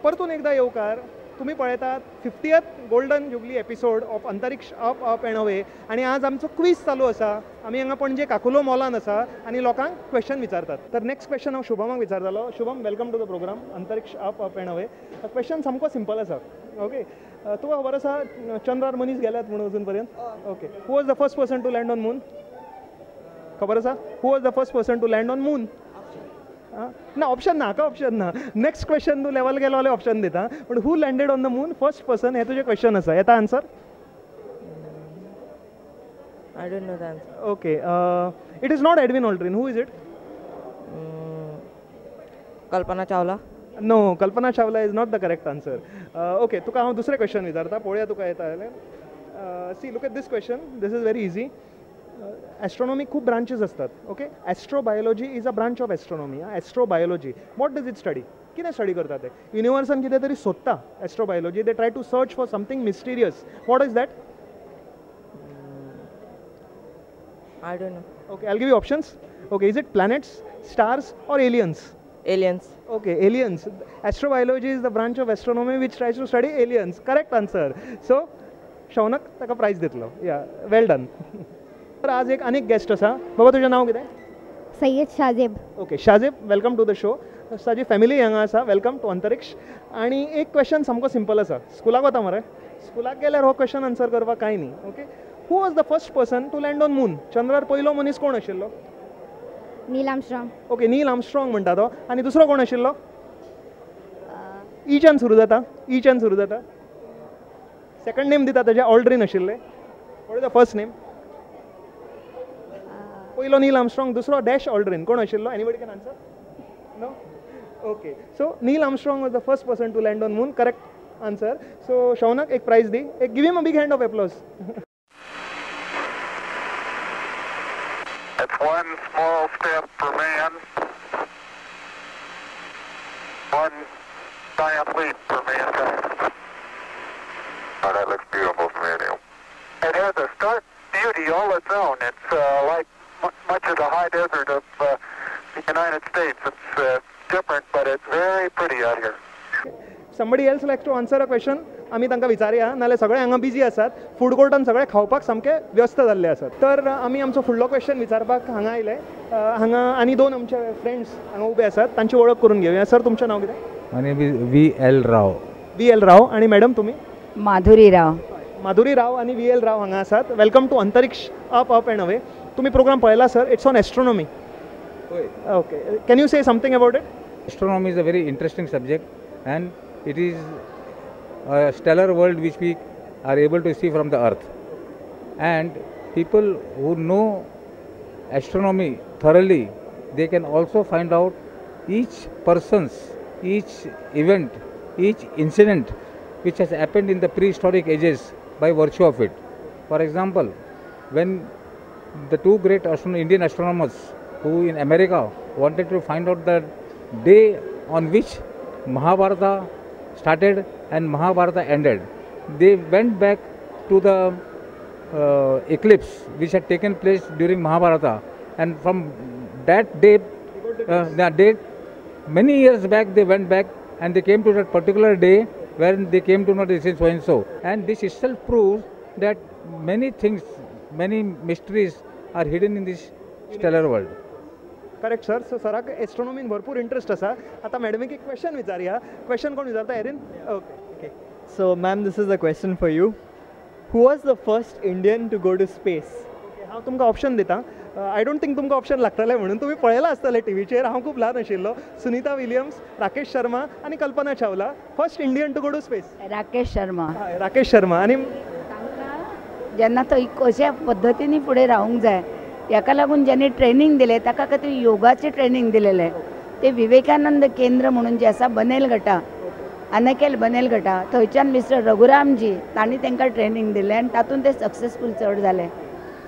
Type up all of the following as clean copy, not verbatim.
परतून एकदा येवकार. तुमी पळयतात 50th golden jubilee episode of Antariksh up up and away. आनी आज आमचो क्वीज चालू आसा. आमी हांगा पणजे काकुलो मॉलान आसा आनी लोकांक क्वेश्चन विचारतात. तर नेक्स्ट क्वेश्चन हांव शुभमाक विचारतालो. Shubham, welcome to the programme Antariksh up up and away. Question सामको सिंपल आसा. ओके, तुका खबर आसा चंद्रार मनीस गेल्यात म्हणून अजून पर्यंत? Okay, who was the first person to land on moon? खबर आसा? Who was the first person to land on moon? ना, ऑप्शन ना, हाका ऑप्शन ना. नेक्स्ट क्वेश्चन तूं लेवल गेलो जाल्यार ऑप्शन दिता. But who landed on the moon first person हें तुजें क्वेश्चन आसा. येता answer? I don't know the answer. Okay, it is not Edwin Aldrin. Who is it? Kalpana Chawla. No, Kalpana Chawla is not the correct answer. Okay, तुका हांव दुसरें question विचारता, पळोवया तुका येता जाल्यार. See, look at this question. This is very easy. Astronomy खूब branches आसतात. Okay, astrobiology is a branch of astronomy. Astrobiology, what does it study? कितें स्टडी करता ते? युनिवर्सान कितें तरी सोदता. Astrobiology, they try to search for something mysterious. What is that? I don't know. Okay, I will give you options. Okay, is it planets, stars or aliens? Aliens. Okay, aliens. Astrobiology is the branch of astronomy which tries to study aliens. Correct answer. So Shaunak ताका prize दितलो. या, वेल done. तर आज एक आनीक guest आसा. बाबा, तुजें नांव कितें? Syed Shahzeb. Okay Shahzeb, welcome to the show. ताजी फॅमिली हांगा आसा. Welcome to Antariksh. आनी एक क्वेश्चन सामको सिंपल आसा. स्कुलाक वता मरे? स्कुलाक गेल्यार हो क्वेश्चन आन्सर करपाक कांय न्ही. Okay, who was the first person to land on moon? चंद्रार पयलो मनीस कोण आशिल्लो? Neil Armstrong. Okay, Neil Armstrong म्हणटा तो. आनी दुसरो कोण आशिल्लो? ईच्यान सुरू जाता. ईच्यान सुरू जाता. सेकंड नेम दिता ताजें. ऑल्ड्रीन आशिल्लें. What is the first name? पयलो नील आर्मस्ट्रॉंग, दुसरो डॅश ऑल्ड्रीन. कोण आशिल्लो? Anybody can answer? No? Okay, so Neil Armstrong was the first person to land on moon. Correct answer. So Shaunak एक प्रायज दी. एक give him a big hand of applause. It's one small step for man, one giant leap for mankind. Oh, that looks beautiful from here, Neil. It has a stark beauty all its own. It's like much of the high desert of the United States. It's different, but it's very pretty out here. Somebody else likes to answer a question? आमी तांकां विचारया, नाल्यार सगळे हांगा busy आसात. Food कोर्टान सगळे खावपाक सामके व्यस्त जाल्ले आसात. तर आमी आमचो फुडलो क्वेश्चन विचारपाक हांगा आयले. हांगा आनी दोन आमचे फ्रेंड्स हांगा उबे आसात, तांची वळख करून घेवया. सर, तुमचें नांव कितें? My name is V L Rao. V L Rao. आनी मॅडम तुमी? माधुरी राव. माधुरी राव आनी व्ही एल राव हांगा आसात. Welcome to Antariksh up up and away. तुमी प्रोग्राम पळयला sir? It's on astronomy. Okay, can you say something about it? Astronomy is a very interesting subject and it is a stellar world which we are able to see from the earth. And people who know astronomy thoroughly, they can also find out each person's, each event, each incident which has happened in the prehistoric ages by virtue of it. For example, when the two great Indian astronomers who in America wanted to find out the day on which Mahabharata started and Mahabharata ended, they went back to the eclipse which had taken place during Mahabharata, and from that day, date many years back, they went back and they came to that particular day when they came to know this is so and so. And this itself proves that many things, many mysteries are hidden in this stellar world. Correct sir. So सराक एस्ट्रॉनॉमीन भरपूर interest आसा. आतां मॅडमीक एक question विचारया. Question कोण विचारता? Erin. Okay. Okay, so ma'am, this is a question for you. Who was the first Indian to go to space? हांव तुमकां option दिता. I don't think तुमकां ऑप्शन लागतलें म्हणून. तुमी पळयलां आसतलें टिवीचेर. हांव खूब ल्हान आशिल्लो. सुनीता विलियम्स, राकेश शर्मा आनी Kalpana Chawla. First Indian to go to space. Rakesh Sharma. Rakesh Sharma. आनी तांकां जेन्ना थंय कशा पद्दतींनी फुडें रावूंक जाय हाका लागून ज्यांनी ट्रेनींग दिलें ताका खातीर योगाचें ट्रेनींग दिलेलें. ते विवेकानंद केंद्र म्हणून जें आसा बनेलघटा, अनकेल बनेलघटा, थंयच्यान मिस्टर रघुरामजी तांणी तांकां ट्रेनींग दिलें आनी तातूंत ते सक्सेसफूल चड जाले.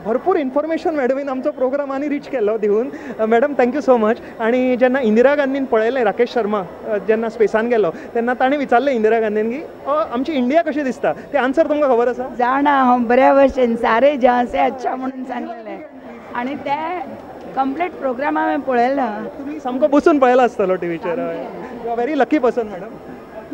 भरपूर इन्फॉर्मेशन मॅडमीन आमचो प्रोग्राम आनी रीच केल्लो दिवन. Madam, thank you so much. आनी जेन्ना इंदिरा गांधीन पळयलें राकेश शर्मा जेन्ना स्पेसान गेलो तेन्ना ताणें विचारलें इंदिरा गांधीन की आमची इंडिया कशी दिसता. ते आन्सर तुमकां खबर आसा? जाणा हांव बऱ्या भशेन, सारे जहां से अच्छा म्हणून सांगलेलें. आनी ते कंप्लीट प्रोग्राम हांवें पळयला. तुमी सामको बसून पळयला आसतलो टिवीचेर. You are very lucky person madam.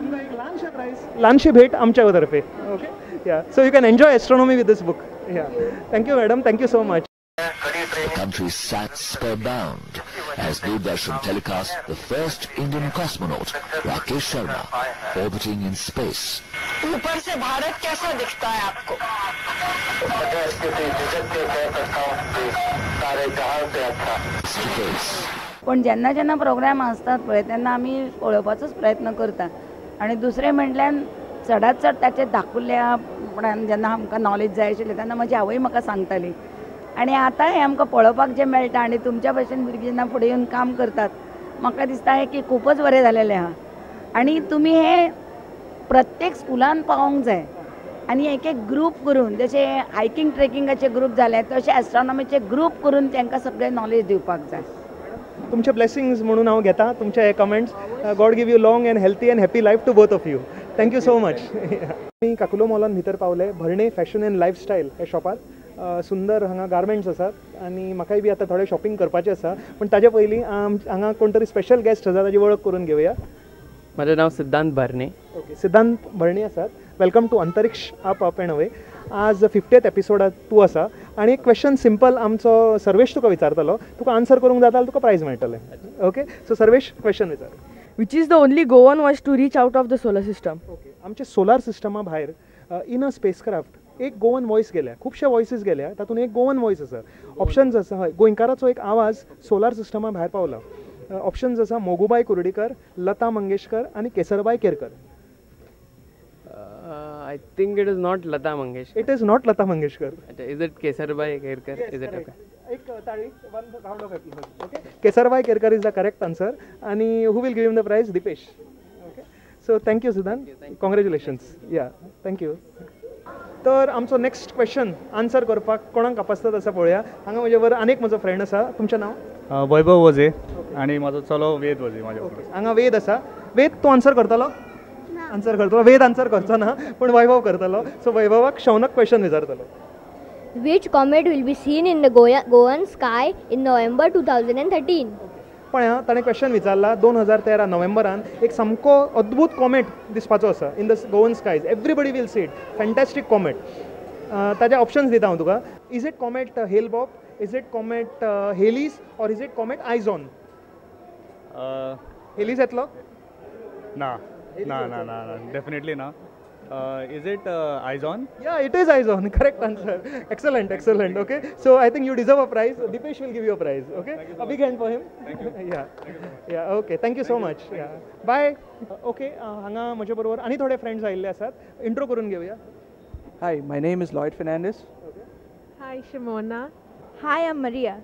तुमकां एक ल्हानशें प्रायज, ल्हानशी भेट आमच्या तर्फे. Okay, yeah, so you can enjoy astronomy with this book. Yeah, thank you madam, thank you so much. The country sat spellbound as Doordarshan telecast the first Indian cosmonaut, Rakesh Sharma, orbiting in space. ऊपर से भारत कैसा दिखता है आपको? Space. पण जेन्ना जेन्ना programme आसतात पळय तेन्ना आमी पळोवपाचोच प्रयत्न करता. आनी दुसरें म्हणल्यार चडांत चड ताचे धाकुल्यापणान जेन्ना आमकां नॉलेज जाय आशिल्लें तेन्ना म्हजी आवय म्हाका सांगताली. आनी आतां हें आमकां पळोवपाक जें मेळटा आनी तुमच्या भशेन भुरगीं जेन्ना फुडें येवन काम करतात म्हाका दिसता हें की खुबच बरें जालेलें आहा. आनी तुमी हें प्रत्येक स्कुलान पावोंक जाय आनी एक एक ग्रूप करून, जशे हायकींग ट्रेकिंगाचे ग्रूप जाले तशे एस्ट्रोनॉमीचे ग्रूप करून तांकां सगळें नॉलेज दिवपाक जाय. तुमचे ब्लेसिंग्स म्हणून हांव घेता तुमचे हे comments. God give you long and healthy and happy life to both of you. Thank you so much. आमी काकुलो मॉलान भितर पावले, भरणे फॅशन अँड लायफस्टायल ह्या शॉपार. सुंदर हांगा गार्मेंट्स आसात आनी म्हाकाय बी आतां थोडें शॉपिंग करपाचें आसा, पूण ताजे पयलीं हांगा कोण तरी स्पेशल गेस्ट आसा ताजी वळख करून घेवया. म्हजें नांव सिद्धांत भरणे. ओके, सिद्धांत भरणे आसात. Welcome to Antariksh up up and away. आज 50th एपिसोडात तूं आसा आनी एक क्वेश्चन सिंपल आमचो सर्वेश तुका विचारतलो, तुका आन्सर करूंक जाता जाल्यार तुका प्रायज मेळटलें. ओके, सो सर्वेश क्वेश्चन विचार. Which is the only Goan voice to reach out of the solar system? Okay, आमच्या सोलार सिस्टमा भायर इन अ स्पेसक्राफ्ट एक गोवन वॉयस गेल्या, खुबशे वॉयसीस गेल्या, तातूंत एक गोवन वॉयस आसा. ऑप्शन्स आसा, हय, गोंयकाराचो एक आवाज सोलार सिस्टमा भायर पावला. ऑप्शन्स आसा मोगुबाय कुर्डीकर, लता मंगेशकर आनी Kesarbai Kerkar. I think it is not Lata Mangeshkar. It is not Lata Mangeshkar. Is it Kesarbai Kerkar? Is it okay? एक ताळी, one round of applause. Okay, Kesarbai Kerkar is the correct answer. आनी who will give him the prize? Dipesh. Okay, so thank you Siddhant, congratulations. Yeah, thank you. तर आमचो next question answer करपाक कोणाक कापासतात आसा पळोवया. हांगा म्हजे बरोबर आनीक म्हजो फ्रेंड आसा. तुमचें नांव? वैभव वझे आनी म्हजो चलो वेद वझे. म्हाज्या वांगडा हांगा वेद आसा. वेद, तूं आन्सर करतलो? आन्सर करतलो. वेद आन्सर करचो ना पूण वैभव करतलो. सो वैभवाक शौनक क्वेश्चन विचारतलो. Which comet will be seen in the Goan sky in November 2013? पण ताणें क्वेश्चन विचारला 2013 नोव्हेंबरान एक सामको अद्भूत कॉमेट दिसपाचो आसा in the Goan skies. Everybody will see it, fantastic comet. ताजे ऑप्शन्स दिता हांव तुका. Is it comet Hale Bopp, is it comet Halley's, or is it comet IZON? Halley's येतलो ना? ना ना ना, डेफिनेटली ना. Is it IZON? Yeah, it is IZON. Correct answer. Excellent, excellent. Okay, so I think you deserve a prize. Dipesh will give you a prize. Okay, a big hand for him. Thank you. Yeah, yeah. Okay, thank you so much. Yeah. Bye. Okay, हांगा म्हजे बरोबर आनी थोडे friends आयिल्ले आसात, intro करून घेवया. Hi, my name is Lloyd Fernandez. Okay. Hi, Shimona. Hi, I'm Maria.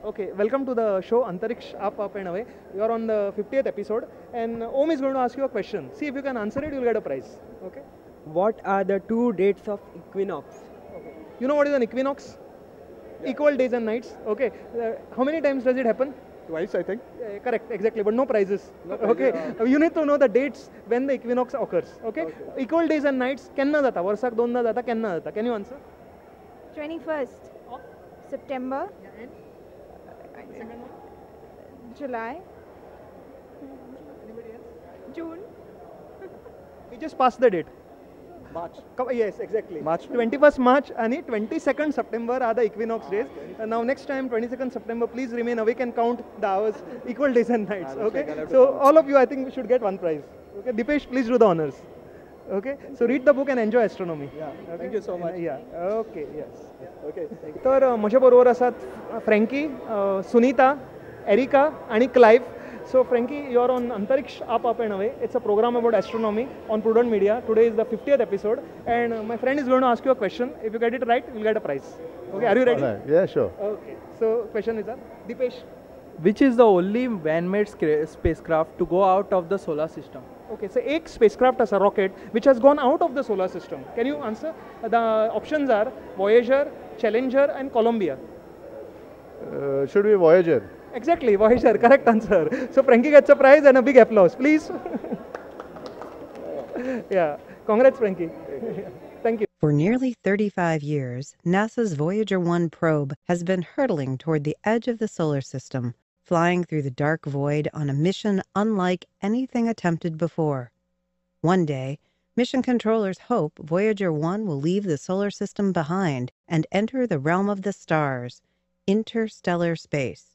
Okay, welcome to the show Antariksh Up Up and Away. You are on the 50th episode and Om is going to ask you a question. See if you can answer it, you will get a prize. Okay. What are the two dates of equinox? Okay. You know what is an equinox? Yeah. Equal days and nights. Okay. How many times does it happen? Twice, I think. Yeah, correct, exactly, but no prizes. No prizes. Okay. You need to know the dates when the equinox occurs. Okay. Okay. Equal days and nights kenna jata? Varsak donda jata, kenna jata? Can you answer? 21st of September. Yeah, and second one? July. Anybody else? June. We just passed the date. March. Yes, exactly. March. 21st March and 22nd September are the equinox days. Now next time, 22nd September, please remain awake and count the hours, equal days and nights. Okay. So all of you, I think, should get one prize. Okay. Dipesh, please do the honors. Okay. So read the book and enjoy astronomy. Yeah. Okay? Thank you so much. Yeah. Okay. Yes. Okay. तर म्हजे बरोबर आसात Frankie, Sunita, Erica आणि Clive. So Frankie, you are on Antariksh Up Up and Away. It's a program about astronomy on Prudent Media. Today is the 50th episode and my friend is going to ask you a question. If you get it right, you'll get a prize. Okay, are you ready? Right. Yeah, sure. Okay, so question is Dipesh. Which is the only man-made spacecraft to go out of the solar system? Okay, so ek spacecraft as a rocket which has gone out of the solar system. Can you answer? The options are Voyager, Challenger and Columbia. Should be Voyager. Exactly, Voyager, correct answer. So Frankie gets a prize and a big applause, please. Yeah, congrats Frankie. Thank you. For nearly 35 years, NASA's Voyager 1 probe has been hurtling toward the edge of the solar system, flying through the dark void on a mission unlike anything attempted before. One day, mission controllers hope Voyager 1 will leave the solar system behind and enter the realm of the stars, interstellar space.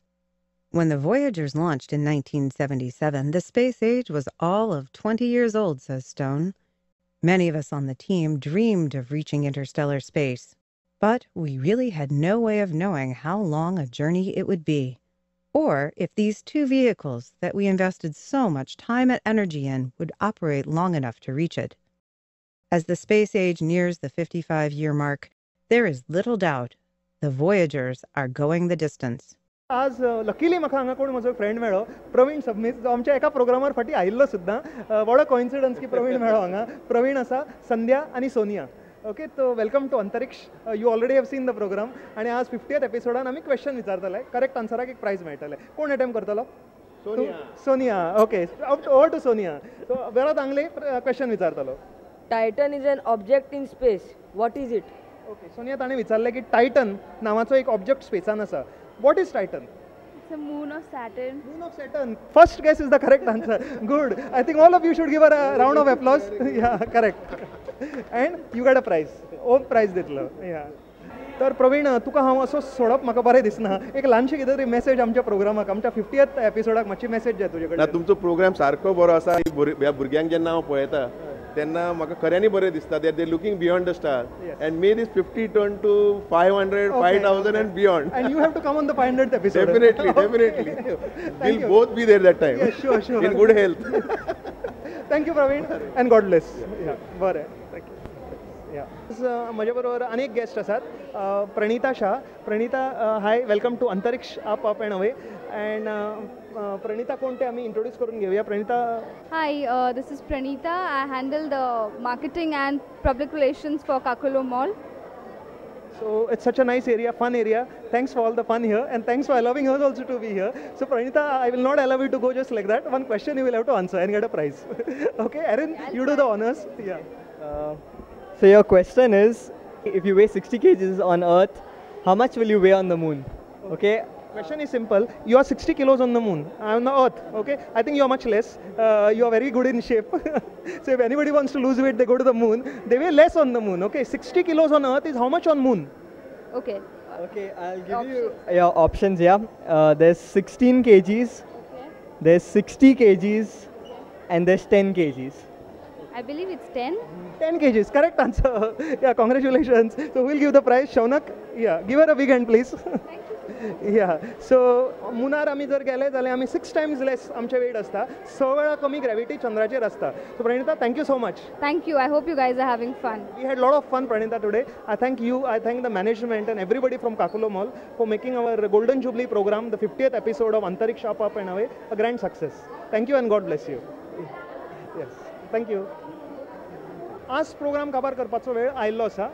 When the Voyagers launched in 1977, the space age was all of 20 years old, says Stone. Many of us on the team dreamed of reaching interstellar space, but we really had no way of knowing how long a journey it would be, or if these two vehicles that we invested so much time and energy in would operate long enough to reach it. As the space age nears the 55-year mark, there is little doubt the Voyagers are going the distance. आज luckily म्हाका हांगा कोण म्हजो friend मेळ्ळो, प्रवीण सबनीस, जो आमच्या एका प्रोग्रामार फाटीं आयिल्लो सुद्दां. What a coincidence की प्रवीण मेळ्ळो हांगा. प्रवीण आसा, संध्या आनी सोनिया. ओके, तो welcome to Antariksh. You already have seen the program. आनी आज 50th एपिसोडान आमी क्वेश्चन विचारतले, करेक्ट आन्सराक एक प्रायज मेळटलें. कोण अटेम्प्ट करतलो? Sonia. Okay, over to Sonia. So Vera Angle question विचारतलो. Titan is an object in space. What is it? Okay, Sonia, ताणें विचारलें की टायटन नांवाचो एक ऑब्जेक्ट स्पेसान आसा. What is Titan? It's a moon of Saturn. Moon of Saturn. First guess is the correct answer. Good. I think all of you should give her a round of applause. Yeah, correct. And you get a prize. Oh, prize दितलो. Yeah. तर प्रवीण, तुका हांव असो सोडप म्हाका बरें दिसना. एक ल्हानशी कितें तरी मेसेज आमच्या प्रोग्रामाक, आमच्या 50th एपिसोडाक मातशी मेसेज जाय तुजे कडेन. ना, तुमचो प्रोग्राम सारको बरो आसा. ह्या भुरग्यांक जेन्ना हांव पळयता तेन्ना म्हाका खऱ्यांनी बरें दिसता. That they looking beyond the star and may this 50 turn to 500, 5000 and beyond. And you have to come on the 500th episode. Definitely, definitely. We'll both be there that time. Yes, sure, sure. In good health. Thank you, Praveen, and God bless. Yeah, बरें, thank you. Yeah. म्हजे बरोबर आनी एक guest आसात, Pranita Shah. Pranita, hi, welcome to Antariksh up up and away. And Pranita कोण ते आमी introduce करून घेवया. Pranita. Hi, this is Pranita. I handle the marketing and public relations for Kakulo Mall. So it's such a nice area, fun area. Thanks for all the fun here, and thanks for allowing us also to be here. So Pranita, I will not allow you to go just like that. One question you will have to answer and get a prize. Okay, Erin, you do the honors. Yeah. So your question is, if you weigh 60 kgs on Earth, how much will you weigh on the moon? Okay. Question is simple. You are 60 kilos on the moon. I am on the Earth. Okay. I think you are much less. You are very good in shape. So if anybody wants to lose weight, they go to the moon. They weigh less on the moon. Okay. 60 kilos on Earth is how much on moon? Okay. Okay. I'll give you your options. Yeah. There's 16 kgs. Okay. There's 60 kgs, okay, and there's 10 kgs. I believe it's 10. 10 kgs, correct answer. Yeah, congratulations. So we'll give the prize, Shaunak. Yeah, give her a big hand, please. Thank you. Yeah, so मुनार आमी जर गेले जाल्यार आमी 6 times less आमचे weight आसता, 6 वेळा कमी ग्रॅविटी चंद्राचेर आसता. So Pranita, thank you so much. Thank you. I hope you guys are having fun. We had lot of fun, Pranita, today. I thank you, I thank the management and everybody from Kakulo Mall for making our Golden Jubilee program, the 50th episode of Antariksh Up Up and Away, a grand success. Thank you and God bless you. Yes, thank you. आज programme काबार करपाचो वेळ आयिल्लो आसा.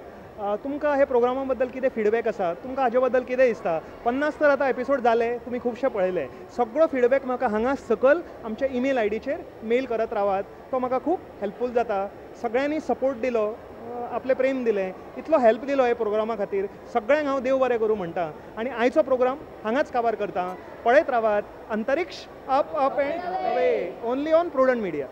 तुमकां हे प्रोग्रामा बद्दल कितें फिडबॅक आसा, तुमकां हाजे बद्दल कितें दिसता? 50 तर आतां एपिसोड जाले, तुमी खुबशे पळयले. सगळो फिडबॅक म्हाका हांगा सकयल आमच्या ईमेल आयडीचेर मेल करत रावात, तो म्हाका खूब हेल्पफूल जाता. सगळ्यांनी सपोर्ट दिलो, आपलें प्रेम दिलें, इतलो हेल्प दिलो हे प्रोग्रामा खातीर. सगळ्यांक हांव देव बरें करूं म्हणटा आनी आयचो प्रोग्राम हांगाच काबार करता. पळयत रावात Antariksh up up and away, only on Prudent Media.